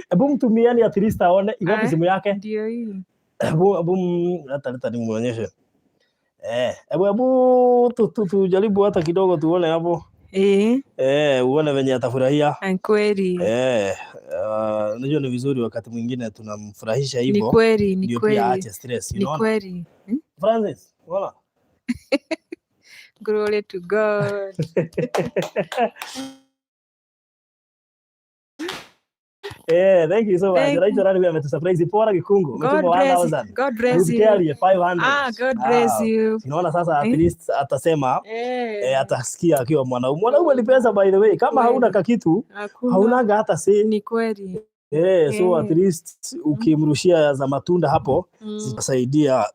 Hebu mtumieni at least aone iko wapi simu yake.
Ndio hii.
Hebu hata leta nimuonyeshe. Hebu tujaribu hata kidogo tuone hapo. Uone venye atafurahia.
Kweli.
Unajua ni vizuri wakati mwingine tunamfurahisha
Ni
hivyo.
kweli, ni
Ndio
kweli.
pia aache stress,
Ni
unaona?
kweli.
Francis, unaona?
Glory to God.
Thank you so much.
Thank
Anaitwa nani huyu ametusurprise? Pora Gikungu.
God
Umetuma
bless
1000.
God bless
Ruth
you.
Kelly, 500.
God bless you.
Unaona sasa at least atasema, atasikia akiwa mwanaume. Mwanaume ni pesa by the way. Kama hauna kakitu,
Hakuna.
haunaga hata si.
Ni kweli.
So at least ukimrushia za matunda hapo, zitasaidia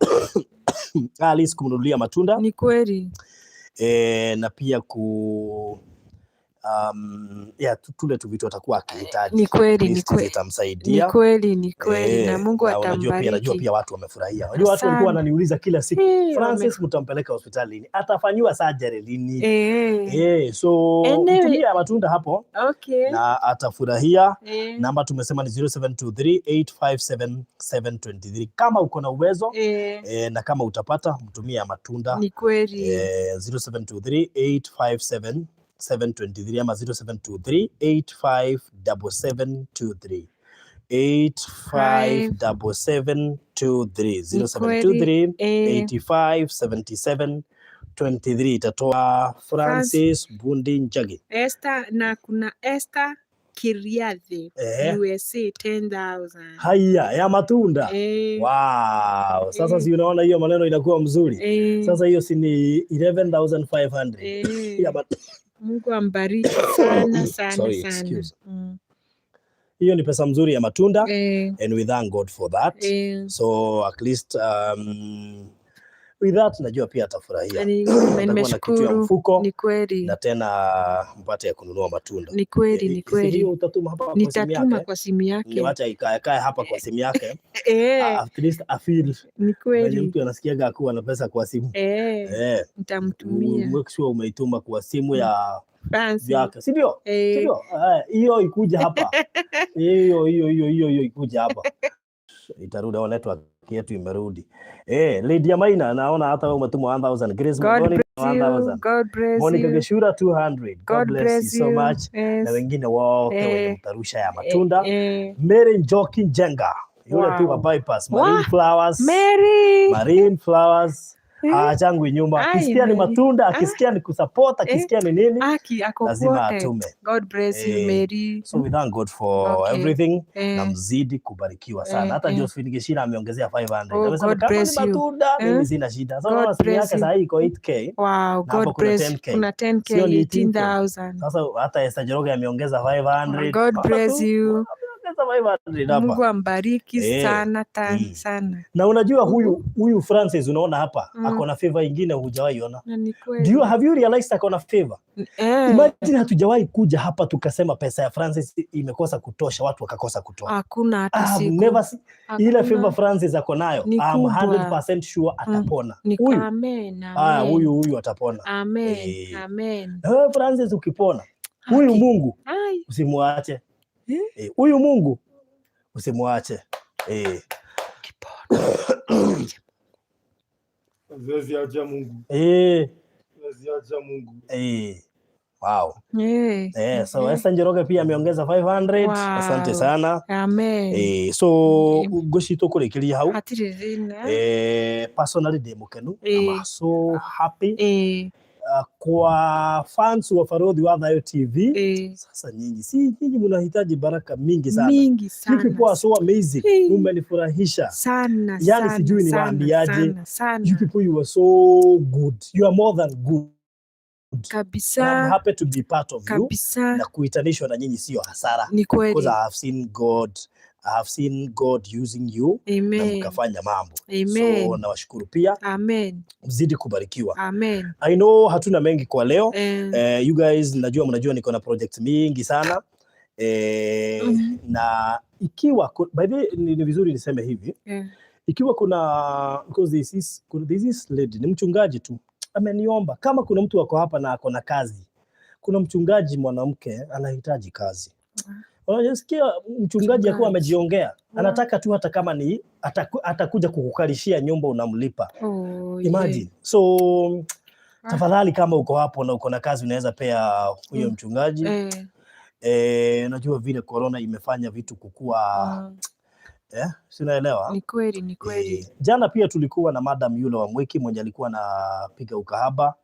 Alice kumnunulia matunda.
Ni kweli.
Na pia ku tule tu vitu atakuwa akihitaji.
Ni kweli, ni
At least
kweli.
zitamsaidia.
Ni kweli, ni kweli. Na Mungu
Na unajua pia, najua
atambariki.
pia watu wamefurahia. Unajua watu walikuwa
Asante.
wananiuliza kila siku, Francis mtampeleka hospitali lini? Atafanyiwa surgery lini? So
Anyway.
mtumie matunda hapo. Na atafurahia. Namba tumesema ni 0723 857 723. Kama uko na uwezo, na kama utapata mtumie matunda.
Ni kweli.
0723 857 723 ama 0723 857723. 857723. 0723 8577 23 itatoa Francis Bundi Njagi.
Esther, na kuna Esther Kiriathi, USA 10,000.
Haya ya matunda. Wow, sasa si unaona hiyo maneno inakuwa mzuri. Sasa hiyo si ni 11,500. Ya
Mungu ambariki sana, sana,
Sorry,
sana.
excuse. Hiyo ni pesa mzuri ya matunda. And we thank God for that. So at least with that najua pia atafurahia. Atakuwa na kitu ya
Nimeshukuru.
mfuko.
Ni kweli.
Na tena mpate ya kununua matunda.
Ni kweli, ni kweli.
Hiyo utatuma hapa kwa simu
Nitatuma
yake.
kwa simu yake.
Niwacha ikae hapa kwa simu yake. At least a feel.
Ni
Mwenye
kweli.
mtu anasikiaga kuwa na pesa kwa simu.
Nitamtumia.
Make sure umeituma kwa simu ya
Francis.
yake. Si ndio? Si ndio? Hiyo ikuja hapa. Hiyo ikuja hapa. Itarudi, au network yetu imerudi. Lydia Maina, naona hata wewe umetuma 1000. Grace
God
Mugoni,
bless you.
1000.
God bless
Monica
you.
Geshura 200. God
God
bless
bless
you so
you.
much.
Yes.
Na wengine wote wenye mtarusha ya matunda. Mary Njoki Njenga. Yule tu wa
Wow.
bypass. Marine
Wah!
Flowers.
Mary.
Marine Flowers. Haachangwi nyuma.
Ai,
Akisikia ni
Mary.
matunda, akisikia ni kusupport, akisikia ni nini,
Aki, ako
lazima
kwote.
atume.
God bless you, Mary.
So we thank God for everything. Na mzidi kubarikiwa sana. Hata Josephine Gishira ameongezea 500.
Oh,
Amesema
God
kama ni
bless you.
matunda, mimi sina shida. Sasa
God
unaona simu
bless
yake
you.
saa hii iko 8K.
Wow,
Na hapo
God
kuna
bless
10K.
Kuna 10K,
Sio ni 18K.
18,000.
Sasa hata Esther Njoroge ameongeza 500.
God
Unaona
bless
tu?
you.
Ameongezea Ameongeza 500 hapa.
Mungu ambariki sana sana.
Na unajua huyu Francis unaona hapa ako na favor ingine hujawahi ona.
Na ni
Do
kweli.
you have you realized ako na favor?
Eh.
Imagine hatujawahi kuja hapa tukasema pesa ya Francis imekosa kutosha, watu wakakosa kutoa.
Hakuna hata
I've
siku.
never seen ile
Hakuna.
favor Francis ako nayo.
Ni
I'm
kubwa.
100% sure atapona.
Ni
Huyu
amen,
ah,
amen.
huyu atapona.
Amen,
Eh.
amen.
Na wewe Francis ukipona, huyu
Haki.
Mungu
Ai.
usimwache.
Eh?
Eh, huyu Mungu usimwache. Eh.
Ukipona.
Siwezi acha Mungu.
Eh.
Siwezi acha Mungu.
Eh. Wow.
Eh.
Eh, so
Eh.
Esther Njoroge pia ameongeza 500.
Wow.
Asante sana.
Amen.
Eh, so ngwĩciria tũkũrĩkĩria hau.
Hatirĩ thĩna.
Eh, personally ndĩ mũkenu.
Eh.
I'm so happy.
Eh.
Kwa fans wa Farodhi wa Thayo TV.
Eh.
Sasa nyinyi, si nyinyi mnahitaji baraka mingi sana.
Mingi
You
sana.
people are so amazing.
Hey.
Umenifurahisha.
Sana,
Yani
sana,
sijui
sana,
niwaambiaje.
sana, sana.
You people, you are so good. You are more than good.
Kabisa.
I'm happy to be part of you.
Kabisa.
Na kuitanishwa na nyinyi sio hasara.
Ni kweli.
Because I have seen God, I have seen God using you na
Amen.
mkafanya mambo.
Amen.
So nawashukuru pia.
Amen.
Mzidi kubarikiwa.
Amen.
I know hatuna mengi kwa leo.
Eh.
You guys najua mnajua niko na project mingi sana. Na ikiwa by the way, ni vizuri niseme hivi. Ikiwa kuna, because this is lady, ni mchungaji tu ameniomba kama kuna mtu ako hapa na ako na kazi. Kuna mchungaji mwanamke anahitaji kazi. Unasikia mchungaji akiwa amejiongea, anataka tu hata kama ni atakuja kukukalishia nyumba unamlipa.
Oh,
Imagine.
yeah.
So tafadhali kama uko hapo na uko na kazi unaweza pea huyo mchungaji. Najua vile corona imefanya vitu kukua, si unaelewa?
Ni kweli, ni kweli.
Jana pia tulikuwa na madam yule wa Mwiki mwenye alikuwa anapiga ukahaba.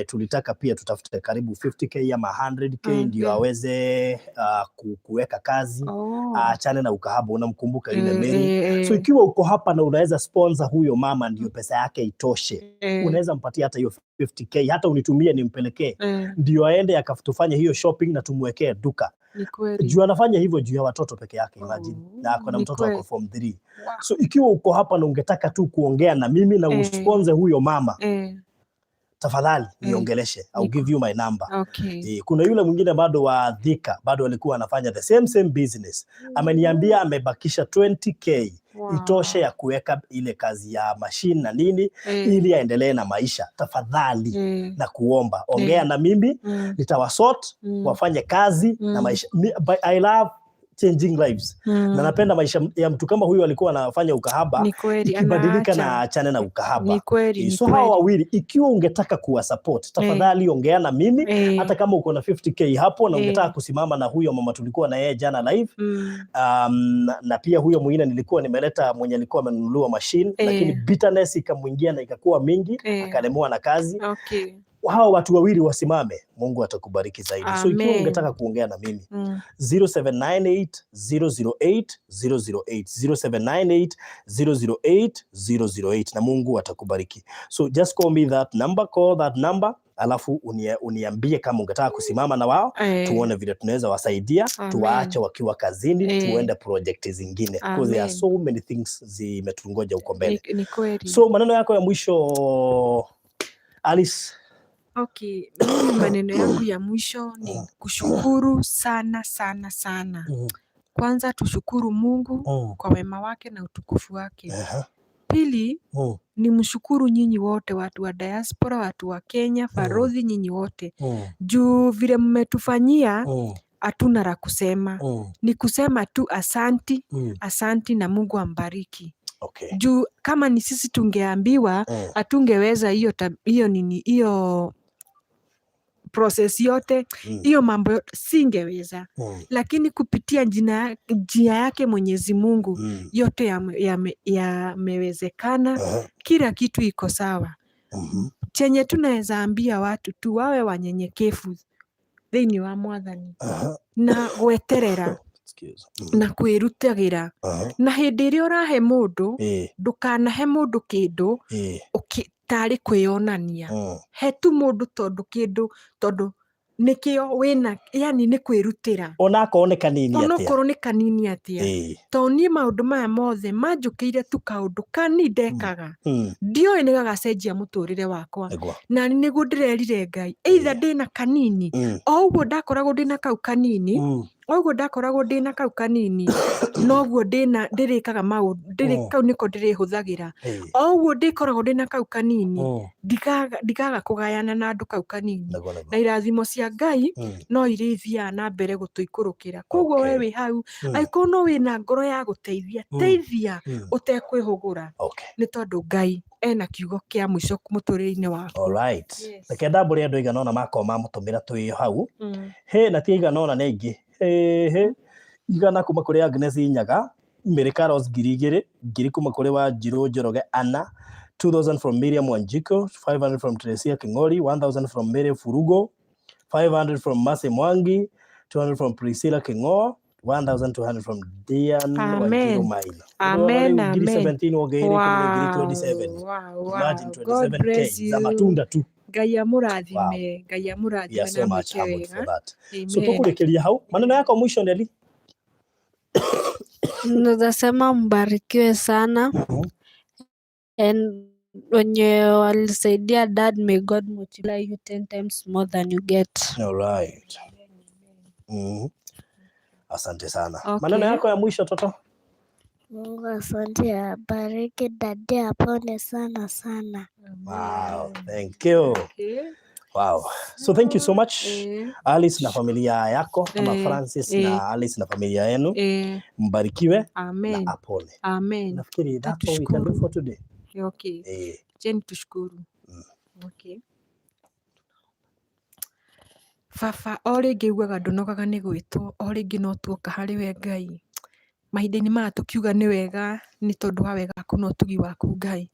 Tulitaka pia tutafute karibu 50k ama 100k ndio aweze kuweka kazi, aachane na ukahaba. Unamkumbuka yule Mary? So ikiwa uko hapa na unaweza sponsor huyo mama ndio pesa yake itoshe, unaweza mpatia hata hiyo 50k, hata unitumie nimpelekee, ndio aende akatufanye hiyo shopping na tumwekee duka.
Ni kweli.
Juu anafanya hivyo juu ya watoto peke yake, imagine. Na ako na
ni
mtoto ako
kweli.
form 3.
Wow.
So ikiwa uko hapa na ungetaka tu kuongea na mimi na usponsor huyo mama, tafadhali niongeleshe. I'll give you my number. Kuna yule mwingine bado wa Thika, bado alikuwa anafanya the same business. Ameniambia amebakisha 20k itoshe ya kuweka ile kazi ya machine na nini ili aendelee na maisha. Tafadhali na kuomba ongea na mimi, nitawasort wafanye kazi na maisha. But I love changing lives. Na napenda maisha ya mtu kama huyu alikuwa anafanya ukahaba,
Ni kweli,
ikibadilika
anaacha.
na achane na ukahaba.
Ni kweli, ni
So hawa
kweli.
wawili ikiwa ungetaka kuwa support, tafadhali ongea na mimi, hata kama uko na 50k hapo na ungetaka kusimama na huyo mama tulikuwa na yeye jana live. Na pia huyo mwingine nilikuwa nimeleta mwenye alikuwa amenunua machine, lakini bitterness ikamuingia na ikakuwa mingi, akalemewa na kazi. Hawa watu wawili wasimame, Mungu atakubariki zaidi. So ikiwa
Amen.
ungetaka kuongea na mimi, 0798 008 008, 0798 008 008, na Mungu atakubariki. So just call me that number, call that number, alafu uniambie kama ungetaka kusimama na wao, tuone vile tunaweza wasaidia,
Amen.
tuwaache wakiwa kazini, tuende project zingine, because there are
Amen.
so many things zimetungoja huko mbele.
Ni kweli.
So maneno yako ya mwisho, Alice?
Okay, mimi maneno yangu ya mwisho ni kushukuru sana sana sana. Kwanza tushukuru Mungu kwa wema wake na utukufu wake. Pili, ni mshukuru nyinyi wote watu wa diaspora, watu wa Kenya, Farodhi, nyinyi wote. Juu vile mmetufanyia, hatuna la kusema. Ni kusema tu asanti, asanti na Mungu ambariki. Juu kama ni sisi tungeambiwa, hatungeweza hiyo hiyo nini, hiyo process yote, hiyo mambo yote singeweza. Lakini kupitia njia yake Mwenyezi Mungu, yote yamewezekana. Kila kitu iko sawa. Chenye tunaweza ambia watu tu wawe wanyenyekevu thĩinĩ wa Mwathani, na gweterera na kwĩrutagĩra. Na hĩndĩ ĩrĩa ũrahe mũndũ, ndũkanahe mũndũ kĩndũ tarĩ kwĩyonania. He tu mũndũ tondũ kĩndũ, tondũ Nĩkĩo wĩna, yani nĩ kwĩrutĩra.
Onakorwo nĩ kanini atĩa.
Onokorwo nĩ kanini atĩa. To niĩ maũndũ maya mothe manjũkĩire tu kaũndũ kani ndekaga. Ndioĩ nĩ gagacenjia mũtũrĩre wakwa. Na nĩguo ndĩrerire Ngai, either ndĩna kanini, o ũguo ndakoragwo ndĩna kau kanini, o ũguo ndakoragwo ndĩna kau kanini, noguo ndĩna ndĩrĩkaga maũndũ, kau nĩko ndĩrĩhũthagĩra. O ũguo ndĩkoragwo ndĩna kau kanini, ndikaga kũgayana na andũ kau kanini. Na irathimo cia Ngai no irĩthiaga na mbere gũtũikũrũkĩra. Koguo we wĩ hau, angĩkorwo no wĩna ngoro ya gũteithia, teithia ũtekwĩhũgũra. Nĩ tondũ Ngai ena kiugo kĩa mũico mũtũrĩre-inĩ waku.
All right.
Yes.
Reke ndambũre andũ aigana ũna makorwo mamũtũmĩra twĩ hau. Hĩ, na ti aigana ũna nĩ aingĩ. Hĩ, hĩ. 100 kuma kũrĩ Agnes Nyaga, Mary Carlos 2000, 1000 kuma kũrĩ Wanjirũ Njoroge Anna, 2000 from Miriam Wanjiko, 500 from Teresia King'ori, 1000 from Mary Furugo, 500 from Mercy Mwangi, 200 from Priscilla King'o, 1200 from Diane
Amen.
Wanjiru Maina.
Amen,
Ngiri
amen.
17 wongereire ngiri 27.
Wow, wow.
Imagine
God
27K
bless
za
you.
matunda tu.
Ngai amũrathime, Ngai
We
amũrathime
are so
na
much
amwĩke
humbled for
wega.
that. So
Amen.
tũkũrĩkĩria hau. Maneno yako mwisho Nelly?
Naweza sema mbarikiwe sana and wenye walisaidia dad, may God multiply you 10 times more than you get.
All right. Asante sana.
Okay.
Maneno yako ya mwisho toto?
Mungu asante, abariki dadi, apone sana sana.
Wow, thank you.
Okay.
Wow. So thank you so much. Alice na familia yako ama Francis na Alice na familia yenu, mbarikiwe
Amen.
na apone.
Amen.
Nafikiri that's all we can do for today.
Okay. Jeni tushukuru. Okay. Baba, o rĩngĩ ugaga ndũnogaga nĩ gwĩtwo, o rĩngĩ no tuoka harĩ we Ngai. Mahinda-inĩ maya tũkiuga nĩ wega nĩ tondũ wa wega waku na ũtugi waku Ngai.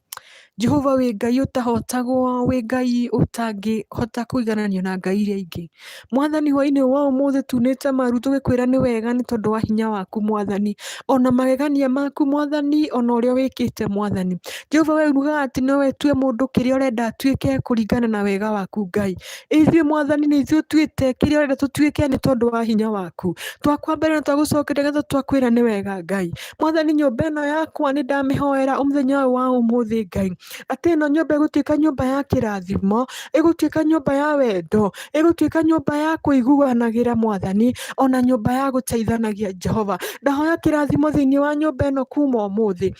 Jehova wĩ Ngai ũtahotagwo, wĩ Ngai ũtangĩhota kũigananio na ngai iria ingĩ. Mwathani hwaĩ-inĩ wa ũmũthĩ tunĩte maru tũgĩkwĩra nĩ wega nĩ tondũ wa hinya waku Mwathani, ona magegania maku Mwathani, ona ũrĩa wĩkĩte Mwathani. Jehova we ugaga atĩ no we tue mũndũ kĩrĩa ũrenda atuĩke kũringana na wega waku Ngai. Ithuĩ Mwathani nĩ ithuĩ ũtuĩte kĩrĩa ũrenda tũtuĩke nĩ tondũ wa hinya waku. Twakwambĩrĩria na twagũcokeria ngatho twakwĩra nĩ wega Ngai. Mwathani nyũmba ĩno yakwa nĩ ndamĩhoera mũthenya ũyũ wa ũmũthĩ Ngai. Atĩ ĩno nyũmba ĩgũtuĩka nyũmba ya kĩrathimo, ĩgũtuĩka nyũmba ya wendo, ĩgũtuĩka nyũmba ya kũiguanagĩra Mwathani, ona nyũmba ya gũteithanagia Jehova. Ndahoya kĩrathimo thĩinĩ wa nyũmba ĩno kuma ũmũthĩ.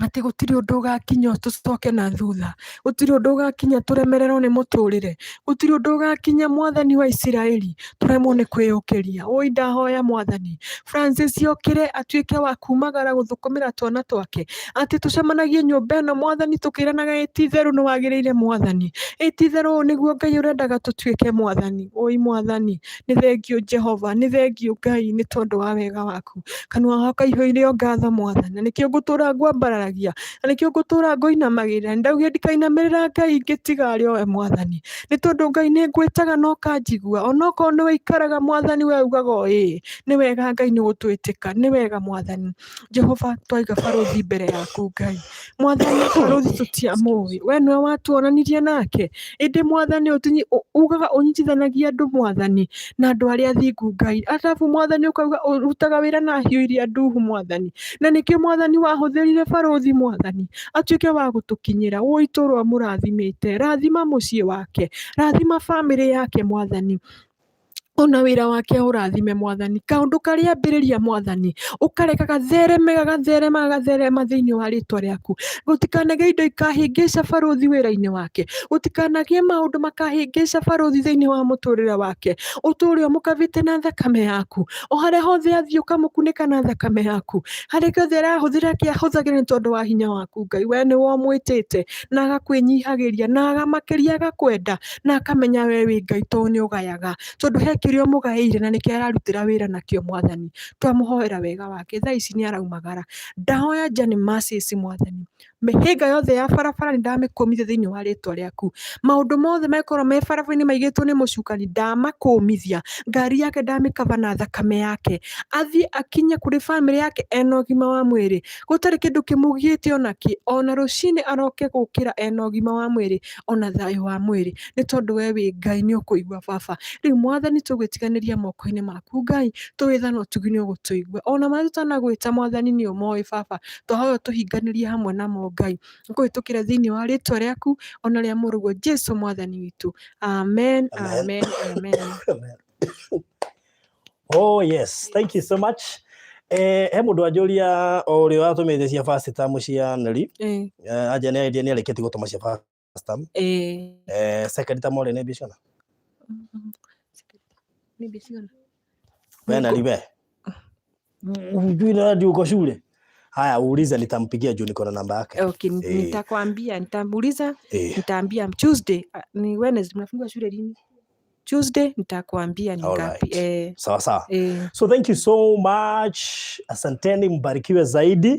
Atĩ gũtirĩ ũndũ ũgakinya tũcoke na thutha, gũtirĩ ũndũ ũgakinya tũremererwo nĩ mũtũrĩre, gũtirĩ ũndũ ũgakinya Mwathani wa Isiraeli tũremwo nĩ kwĩyũkĩria. Oi ndahoya Mwathani Francis okĩre atuĩke wa kumagara gũthũkũmĩra twana twake, atĩ tũcemanagie nyũmba ĩno Mwathani tũkĩranaga ĩ ti itherũ nĩ wagĩrĩire Mwathani, ĩ ti itherũ ũũ nĩguo Ngai ũrendaga tũtuĩke Mwathani. Oi Mwathani nĩ thengio Jehova, nĩ thengio Ngai nĩ tondũ wa wega waku. Kanua gakwa kaihũire o ngatho Mwathani, na nĩkĩo ngũtũra ngwambararagia, na nĩkĩo ngũtũra ngũinamagĩrĩra. Nĩndaugire ndikainamĩrĩra Ngai ingĩ tiga arĩ o we Mwathani, nĩ tondũ Ngai nĩ ngwĩtaga na ũkanjigua, onokorwo nĩwe ikaraga Mwathani we ugaga o ĩĩ. Nĩ wega Ngai nĩ gũtwĩtĩka, nĩ wega Mwathani. Jehova twaiga barũthi mbere yaku Ngai. Mwathani barũthi tũtiamũĩ, we nĩwe watuonanirie nake, ĩndĩ Mwathani ugaga ũnyitithanagia andũ Mwathani na andũ arĩa athingu Ngai. Arabu Mwathani ũkauga ũrutaga wĩra na hiũ iria nduhu Mwathani, na nĩkĩo Mwathani wahũthĩrire barũthi Mwathani atuĩke wa gũtũkinyĩra. Wũi tũrwa mũrathimĩte, rathima mũciĩ wake, rathima bamĩrĩ yake Mwathani, ona wĩra wake ũrathime Mwathani. Kaũndũ karĩa ambĩrĩria Mwathani ũkareka gathereme gagatherema gagatherema thĩinĩ wa rĩtwa rĩaku. Gũtikanagĩe indo ikahĩngĩca barũthi wĩra-inĩ wake, gũtikanagĩe maũndũ makahĩngĩca barũthi thĩinĩ wa mũtũrĩre wake. Ũtũũre ũmũkabĩte na thakame yaku, o harĩa hothe athiĩ ũkamũkunĩka na thakame yaku, harĩa hothe arahũthĩra kĩ ahũthagĩra nĩ tondũ wa hinya waku Ngai. We nĩwe ũmwĩtĩte na agakwĩnyihagĩria na agamakĩria agakwenda na akamenya we wĩ Ngai tondũ nĩ ũgayaga, tondũ he kĩrĩa ũmũgaĩire na nĩkĩo ararutĩra wĩra nakĩo Mwathani. Twamũhoera wega wake, thaa ici nĩ araumagara. Ndahoya Jane Mercies Mwathani, Mĩhĩnga yothe ya barabara nĩ ndamĩkũmithia thĩinĩ wa rĩtwa rĩaku. Maũndũ mothe mangĩkorwo me barabara-inĩ maigĩtwo nĩ mũcukani ndamakũmithia. Ngari yake ndamĩkaba na thakame yake. Athiĩ akinye kũrĩ bamĩrĩ yake ena ũgima wa mwĩrĩ. Gũtarĩ kĩndũ kĩmũgiĩte ona kĩ. Ona rũcinĩ aroke gũkĩra ena ũgima wa mwĩrĩ ona thayũ wa mwĩrĩ. Nĩ tondũ we wĩ Ngai nĩ ũkũigua baba. Rĩu mwathani tũgwĩtiganĩria moko-inĩ maku Ngai, tũĩ tha na ũtugi nĩ ũgũtũigua. Ona marĩa tũtanagwĩta mwathani nĩ ũmoĩ baba. Twahoya ũtũhinganĩrie hamwe namo Ngai. Kũhĩtũkĩra thĩinĩ wa rĩtwa rĩaku ona rĩa mũrũguo Jesu mwathani witũ. Amen,
Amen.
amen, amen.
Amen. Oh yes, thank you so much. He mũndũ anjũria o ũrĩa watũmĩte cia first term cia Neri. Anja nĩ nĩ arĩkĩtie gũtũma cia first term. Second term ũrĩ nĩ mbia cigana?
Nĩ mbia cigana?
We Neri we. Hujui na ndio uko shule. Haya, uulize, nitampigia juu niko na namba yake.
Okay, nitakwambia, nitamuuliza, nitaambia Tuesday, ni Wednesday mnafungua shule lini? Tuesday nitakwambia ni ngapi.
Alright. Sawa sawa. So thank you so much. Asanteni, mbarikiwe zaidi.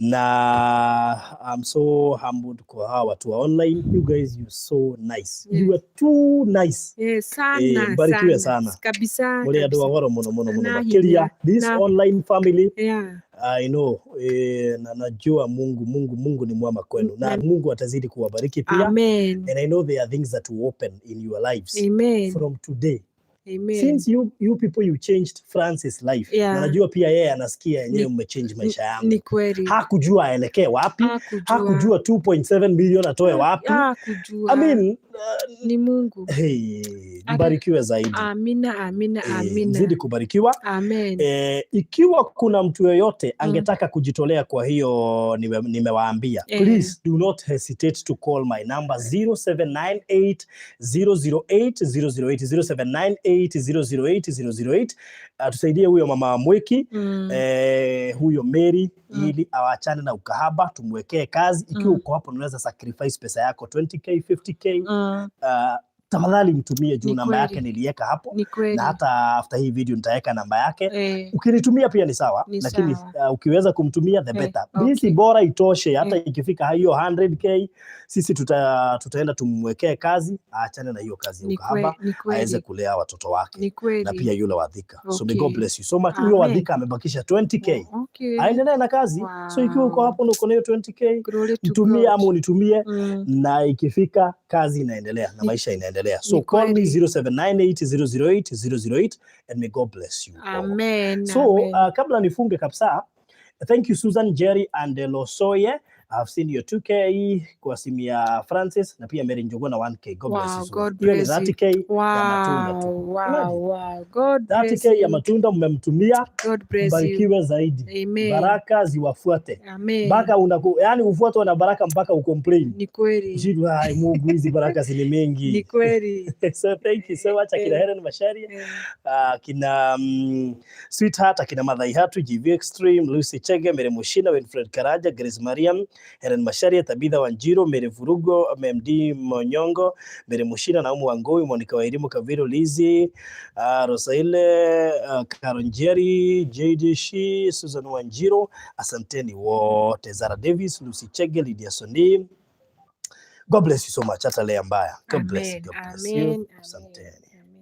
Na I'm so humbled kwa hawa watu wa online. You guys, you so nice. You are too nice.
Sana,
Mbarikiwe
sana.
sana.
Kabisa,
Muri andu
kabisa.
a goro muno muno muno
Na
makiria.
hinya,
This online family, I know, na najua Mungu, Mungu, Mungu ni mwema kwenu. Na Mungu atazidi kuwabariki pia.
Amen.
And I know there are things that will open in your lives.
Amen.
From today.
Amen.
Since you people, you changed Francis life. Na najua pia yeye anasikia yenyewe mmechange maisha yangu.
Ni kweli.
Hakujua aelekee wapi.
Hakujua.
Hakujua 2.7 million atoe wapi.
Hakujua.
I mean,
ni Mungu.
Hey, mbarikiwe zaidi.
Amina, amina, amina.
Mzidi kubarikiwa.
Amen.
Ikiwa kuna mtu yoyote angetaka kujitolea kwa hiyo nimewaambia. Please do not hesitate to call my number 0798 008 008, 0798 008 008. Tusaidie huyo mama Mwiki, huyo Mary, ili awachane na ukahaba, tumwekee kazi. Ikiwa uko hapo unaweza sacrifice pesa yako 20k, 50k. Tafadhali mtumie juu namba yake niliweka hapo.
Ni kweli.
Na hata after hii video nitaweka namba yake. Ukinitumia pia ni sawa,
Ni
lakini,
sawa.
ukiweza kumtumia the better. Bisi bora itoshe, hata ikifika hiyo 100k sisi tutaenda tumwekee kazi, aachane na hiyo kazi ya ukahaba,
Ni kweli.
aweze kulea watoto wake.
Ni kweli.
Na pia yule wa Thika. So may God bless you so much.
Amen.
Huyo wa Thika amebakisha 20k. Aendelee na kazi. So ikiwa uko hapo na uko na hiyo 20k,
Glory to
mtumie
God.
ama unitumie, na ikifika kazi inaendelea na maisha inaendelea. So
Ni
call me
kweli.
0798 008 008 and may God bless you all.
Amen,
So,
amen.
Kabla nifunge kabisa, thank you Susan, Jerry and Losoye. I've seen your 2K kwa simu ya Francis na pia Mary Njuguna 1K. God bless
Wow,
you so
God
much. Hiyo ni
bless you.
30K ya matunda tu.
Wow, wow,
Imagine.
wow. God
30K
bless
ya
you.
matunda mmemtumia.
God bless you.
Mbarikiwe zaidi.
Amen.
Baraka ziwafuate.
Amen.
Mpaka yani ufuatwe na baraka mpaka ucomplain.
Ni kweli.
Shidwa, ai Mungu, hizi baraka si ni mingi.
Ni kweli.
So thank you so much akina Helen Macharia, akina Sweetheart, akina Madhai Hatu, GV Extreme, Lucy Chege, Mary Mushina, Winfred Karaja, Grace Mariam, Helen Macharia, Tabitha Wanjiru, Mary Vurugo, MD Monyongo, Mary Mushina, Naumu Wangui, Monica Wairimu, Kaviru Lizzy, Rosaile, Karonjeri, JD Shi, Susan Wanjiru, asanteni wote, Zara Davis, Lucy Chege, Lydia Sondi. God bless you so much. Hata lea mbaya. God bless you.
Amen,
God bless you.
amen, amen.
Asanteni.